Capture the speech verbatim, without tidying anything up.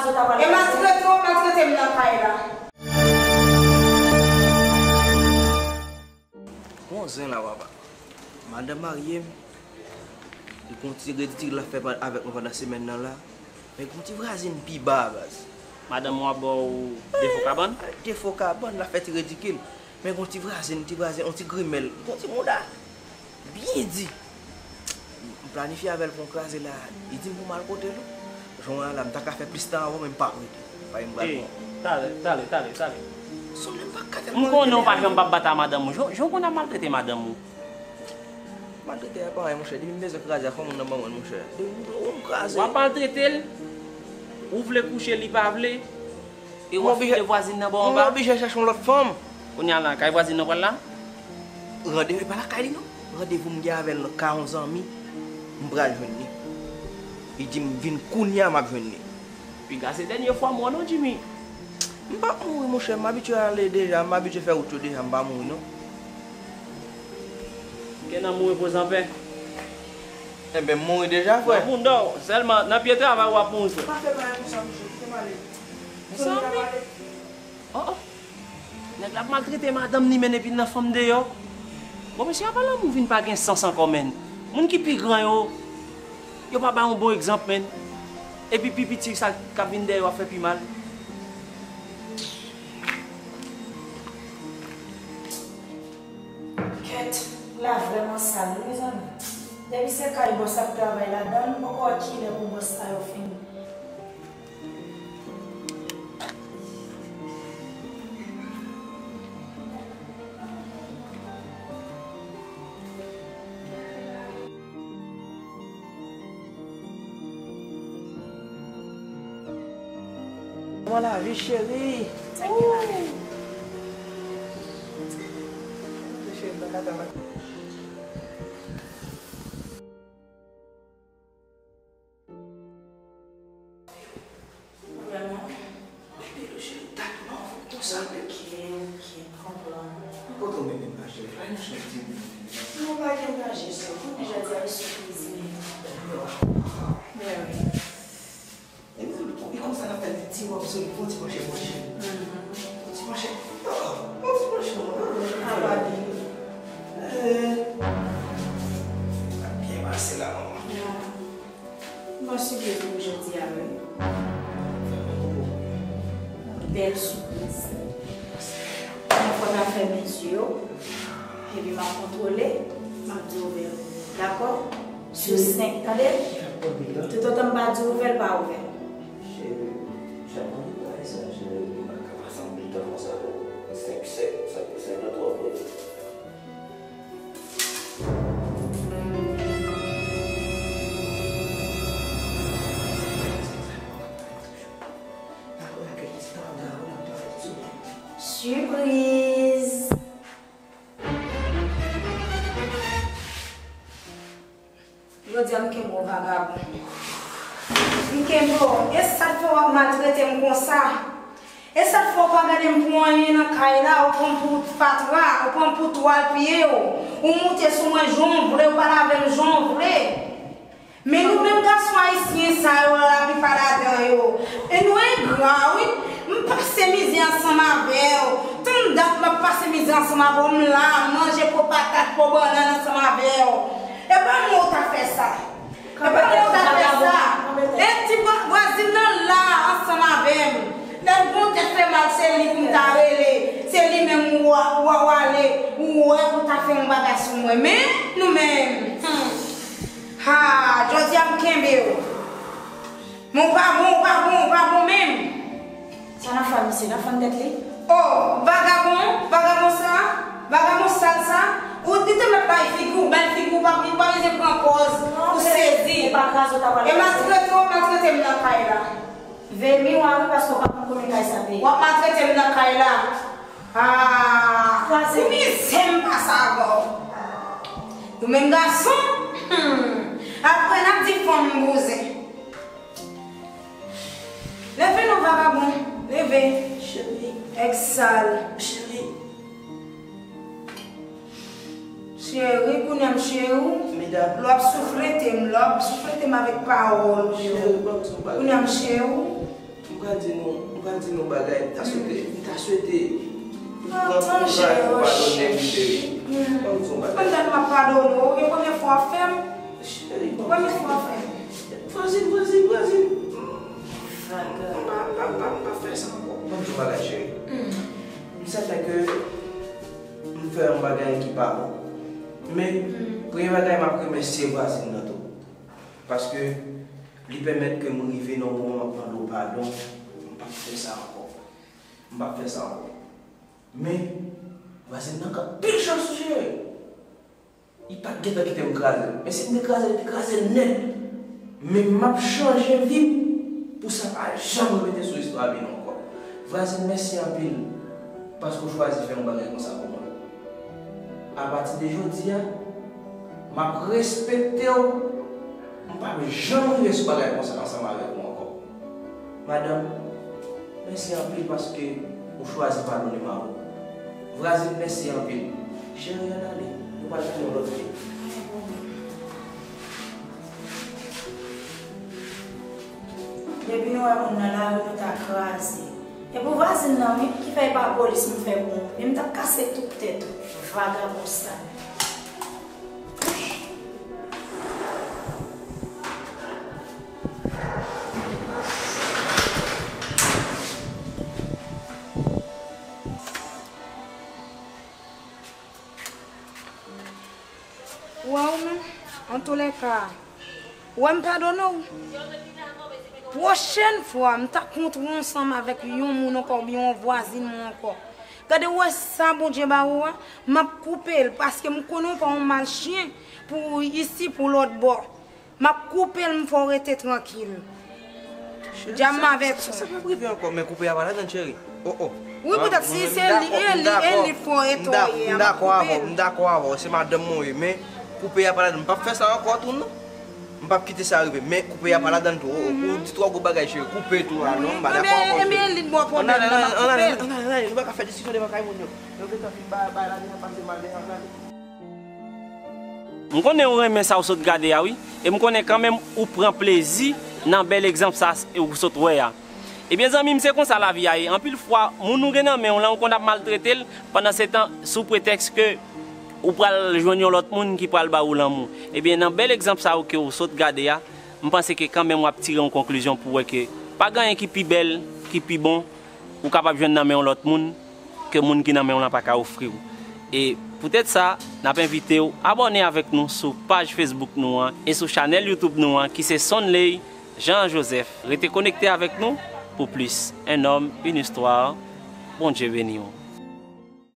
E maltrete w, maltrete m nan kay la. Bon zen la, papa. Madanm marye m. Li gon ti ridikil l ap fè pa-, avèk mwen pandan semèn nan la. Men gon ti vwazin pi ba, baz. Madanm ou ap ba w defo kabann? Defo kabann, l ap fè ti ridikil. Men gon ti vwazin, ti vwazin, yon ti grimèl. Gon ti mouda. Byen di. M planifye avè l pou yon kraze la. Li di m pou m al kote l. Jan w wè a la, m ta ka fè plis tan avè w, men m p ap rete. Paske m pral pran. Talè, talè, talè, talè. Sonn m pa ka tèlman. M konnen w pa janm p ap bat a madanm ou. Jan, jan w konn ap maltrete madanm ou. Maltrete a pa anyen, monchè. Depi m bezwen kraze a, fò moun nan ban mwen l, monchè. Depi m, m kraze. W ap maltrete l. Ou vle kouche, li pa vle. E w ap file vwazin nan ba w anba. M oblije chèche yon lòt fanm. Kounye a la, kay vwazin nan pral la? Randevou, e pa lakay li non. Randevou m gen avè l nan kay yon zanmi. M pral jwenn li. Li di m vin kounye a, m ap jwenn li. Piga se dènye fwa m wè w non, Jimmy. M p ap mouri, monchè. M abitye ale deja. M abitye fè wout yo deja. M pa mouri, non. Ke nanm ou repoze anpè. Enben, m mouri deja, frè. Nan bouda w. Sèlman, nan pye travay w ap mouri, frè. Pa fè bagay konsa, monchè. Kite m ale. Zanmi. Oh, oh. Nèg la ap maltrete madanm li, men epi l nan fanm deyò. Bon, mesye, apa lanmou vin pa gen sans ankò, menn? Moun ki pi gran yo, yo pa bay yon bon egzanp, menn. Epi pi piti sa k ap vin dèyè yo ap fè pi mal. Kèt, la vrèman sal wi, mezanmi. Depi se kay bòs ap travay ladan l, m poko wè kilè pou bòs sa yo fini. Kòman lavi, cheri? Cheri, m pa ka travay. Vrèman? Bebe, cheri, w ta love konsa menm. Ok, ok, m konprann. Kote w mennen m la, cheri? Fè nou chanje. Non, pa gen manje, cheri. Kounye a jodi a, e sou kwizin. Mary. E konsa n ap fè ti wòb sou li, fè yon ti manchèt, manchèt. Yon ti manchèt. Oh, yon ti manchèt, mwen. Ah, pa di. Eh. N ap byen pase la, manman. Mwen sipriz pou jodi a, wi. Bèl sipriz. Yon fwa m ap fèmen zye yo, epi m ap kontwole, m ap di w ouvè l. Dakò? Sou senk, tande? Toutotan m pa di w ouvè l, pa ouvè l. Cheri, jan m ap di bagay sa, cheri, m pa ka pase anpil tan konsa, non. Senk, senk, senk, senk an twòp, wi. Sipriz! Jodi a m kenbe w vagabon. M kenbe w. E sa k fè w ap maltrete m konsa? E sa k fè w pa gade m pou anyen nan kay la? Ou pran m pou fatra, ou pran m pou twal pye w. Ou moute sou mwen jan w vle, ou pale avè m jan w vle. Men nou menm gason ayisyen sa yo, laplipa ladan yo, e nou engra, wi. M pase mizè ansanm avè w. Tann dat m ap pase mizè ansanm avè w, m la, m manje po patat, po bannann ansanm avè w. E pa mwen w ta fè sa. E pa mwen w ta fè sa. E ti vwa-, vwazin nan la ansanm avè m. Lè m gon tèt fè mal, se li pou m ta rele. Se li menm ou a, ou a, ou ale, ou wè pou ta fè yon bagay sou mwen. Men, nou menm, hmm. Ha, jodi a m kenbe w. Men w pa bon, w pa bon, w pa bon menm. Sa n ap fè misye, n ap fann tèt li? Oh, vagabon, vagabon sa, vagabon sal sa. Ou, ou te mèt bay figi w, bèl figi w, pa, pa bezwen pran pòz pou sezi. E maltrete w, maltrete m nan kay la. Vemi w a wi, paske w pa konn konbyen kay sa peye. W ap maltrete m nan kay la. Ah, se mizè m pase avè w. Nou menm gason, hmm, apre n ap di fanm bouzen. Leve non, vagabon, leve. Cheri. Nèg sal. Cheri. Cheri, kounye a m cheri w. Medam. Lè w ap souflete m, lè w ap souflete m avèk pawòl w yo. Cheri, ban m di w yon bagay. Kounye a m cheri w. M M pral di nou, m pral di nou bagay, m ta swete, m ta swete ou pran kouraj pou padone m, cheri. Ban m di yon bagay. Pandan m ap padone w, e premye fwa w ap fè m. Cheri, ban m. Premye fwa w ap fè m. Vwazin, vwazin, vwazin. Vagabon. M pa, m pa, m pa, m pa fè sa ankò. Ban m di yon bagay, cheri. M sèten ke m fè yon bagay ki pa bon. Men, premye bagay, m ap remèsye vwazin nan tou. Paske li pèmèt ke m rive nan yon moman m ap mande w padon, m p ap fè sa ankò. M p ap fè sa ankò. Men, vwazin nan gen anpil chans wi, cheri. Li pa t gentan kite m kraze l. Men si m te kraze l, li te kraze l nèt. Men m ap chanje vi m pou sa pa janm repete sou istwa vi nou ankò. Vwazin, mèsi anpil paske w chwazi fè yon bagay konsa pou mwen. Apati de jodi a, m ap respekte w. M p ap janm rive sou bagay konsa ansanm avèk ou ankò. Madanm, mèsi anpil paske ou chwazi padone mari w. Vwazin, mèsi anpil. Cheri, ann ale. Nou pral fini yon lòt fi. Depi nou wè moun nan lari, nou ta kraze. E pou vwazin nan, wi, ki fè e pa polis m fè pou ou. Men m t ap kase tout tèt ou, vagabon sal. Ou wè ou menm, antoulèka, ou wè m padone w. Pwochèn fwa, m ta kontre w ansanm avèk yon moun ankò, oubyen yon vwazin mwen ankò. Gade, ou wè sa Bondye ba ou a, m ap koupe l, paske m konnen w pa yon mal chen pou isi, pou lòt bò. M ap koupe l, m fè w rete trankil. Djam m avèk ou. Sa p ap rive ankò, men koupe a pa ladan l, cheri. Oh, oh. Wi, poutèt si se li, e li, e li fò etoye a, m ap koupe l. M dakò avè w, m dakò avè w, se madanm mwen ye, men koupe a pa ladan l. M p ap fè sa ankò tou, non. M p ap kite sa rive, men koupe a pa ladan l tou. Oh, oh, ou di twò gwo bagay, cheri. Koupe tou a, non, m pa dakò avè w, cheri. Ebyen, e li t bò pwoblèm nan, m ap koupe l. Ann ale, ann ale, ann ale, nou pa ka fè diskisyon devan kay moun yo. Yo gentan fin bay, bay lavi a pase mal deja, ann ale. M konnen ou renmen sa ou sot gade a, wi. E m konnen kanmenm ou pran plezi nan bèl egzanp sa ou sot wè a. Ebyen, zanmi m, se konsa lavi a ye. Anpil fwa, moun ou gen nan men w lan, ou konn ap maltrete l, pandan se tan, sou pretèks ke ou pral jwenn yon lòt moun ki pral ba ou lanmou. Ebyen, nan bèl egzanp sa ou ke ou sot gade a, m panse ke kanmenm w ap tire yon konklizyon pou wè ke pa gen anyen ki pi bèl, ki pi bon, ou kapab jwenn nan men yon lòt moun ke moun ki nan men w lan pa ka ofri w. E poutèt sa, n ap envite w abòne avèk nou sou paj Facebook nou an e sou chanèl YouTube nou an ki se Sonley Jean Joseph. Rete konekte avèk nou pou plis. Un homme, une histoire. Bondye beni w.